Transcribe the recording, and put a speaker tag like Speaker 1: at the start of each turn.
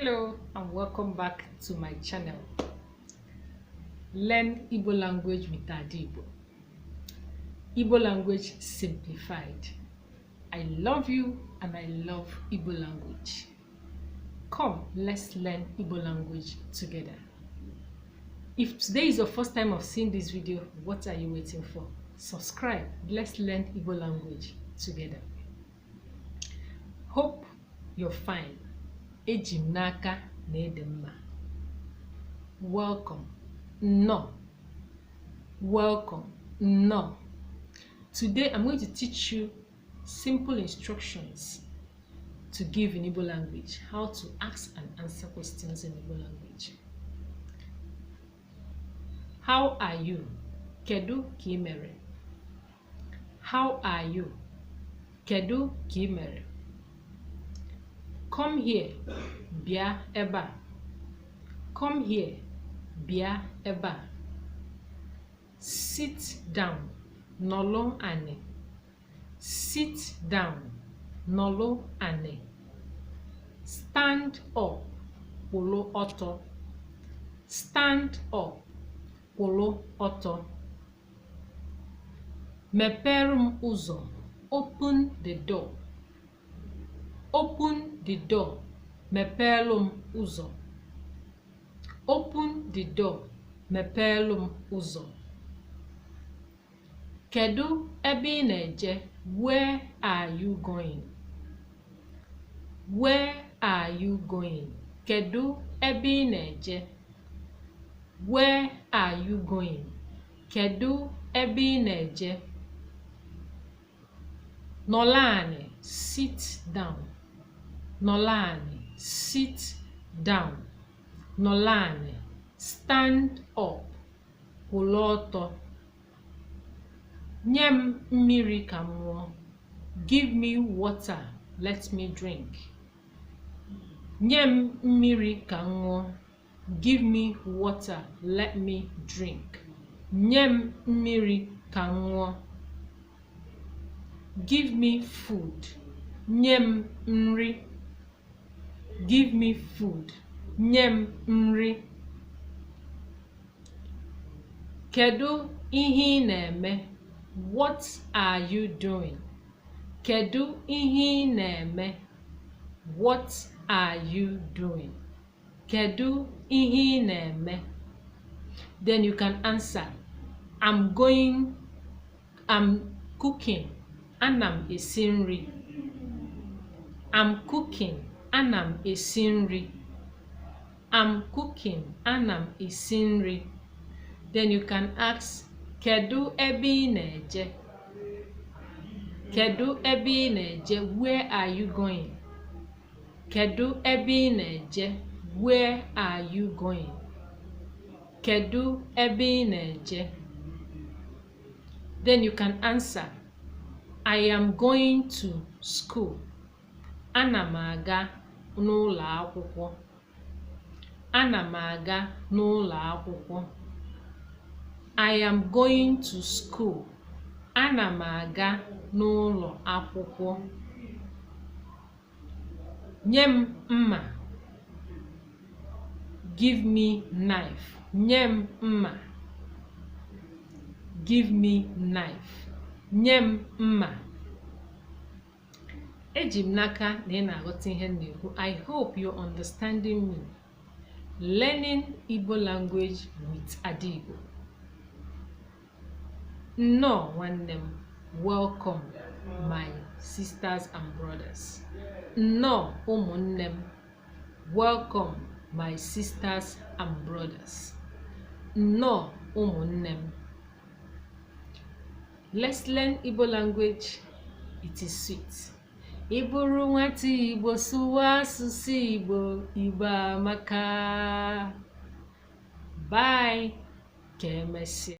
Speaker 1: Hello and welcome back to my channel. Learn Igbo language with Ada Igbo. Igbo language simplified. I love you and I love Igbo language. Come, let's learn Igbo language together. If today is your first time of seeing this video, what are you waiting for? Subscribe. Let's learn Igbo language together. Hope you're fine. Eji m n'aka na ị dị mma. Welcome. Nnọọ. Welcome. Nnọọ. Today I'm going to teach you simple instructions to give in Igbo language, how to ask and answer questions in Igbo language. How are you? Kedu ka ị mere? How are you? Kedu ka ị mere? Come here. Bịa ebe a. Come here. Bịa ebe a. Sit down. Nọlụ anị. Sit down. Nọlụ anị. Stand up. Kwụlụ ọtọ. Stand up. Kwụlụ ọtọ. Mepere m ụzọ. Open the door. Open the door. Mepeelu m ụzọ. Open the door. Mepeelu m ụzọ. Kedu ebe ị na-eje? Where are you going? Where are you going? Kedu ebe ị na-eje? Where are you going? Kedu ebe ị na-eje? Nọlụ anị, sit down. Nọlụ anị, sit down. Nọlụ anị, stand up, kwụlụ ọtọ. Nye m mmiri ka m ṅụọ. Give me water, let me drink. Nye m mmiri ka m ṅụọ. Give me water, let me drink. Nye m mmiri ka m ṅụọ. Give me food. Nye m nri. Give me food. Nye m nri. Kedu ihe ị na-eme? What are you doing? Kedu ihe ị na-eme? What are you doing? Kedu ihe ị na-eme? Then you can answer, I'm going, I'm cooking. Ana m esi nri. I'm cooking. Ana m esi nri. I'm cooking. Ana m esi nri. Then you can ask, Kedu ebe ị na-eje? Kedu ebe ị na-eje? Where are you going? Kedu ebe ị na-eje? Where are you going? Kedu ebe ị na-eje? Then you can answer, I am going to school. Ana m aga n'ụlọ akwụkwọ. Ana m aga n'ụlọ akwụkwọ. I am going to school. Ana m aga n'ụlọ akwụkwọ. Nye m mma. Give me knife. Nye m mma. Give me knife. Nye m mma. Eji m n'aka na ị na-aghọta ihe m na-ekwu. I hope you're understanding me. Learning Igbo language with Ada Igbo. Nnọọ nwanne m. Welcome, my sisters and brothers. Nnọọ ụmụnne m. Welcome, my sisters and brothers. Nnọọ ụmụnne m. Let's learn Igbo language. It is sweet. Ị bụrụ nwata Igbo, sụwa asụsụ Igbo, Igbo amaka. Bye. Ka emesịa.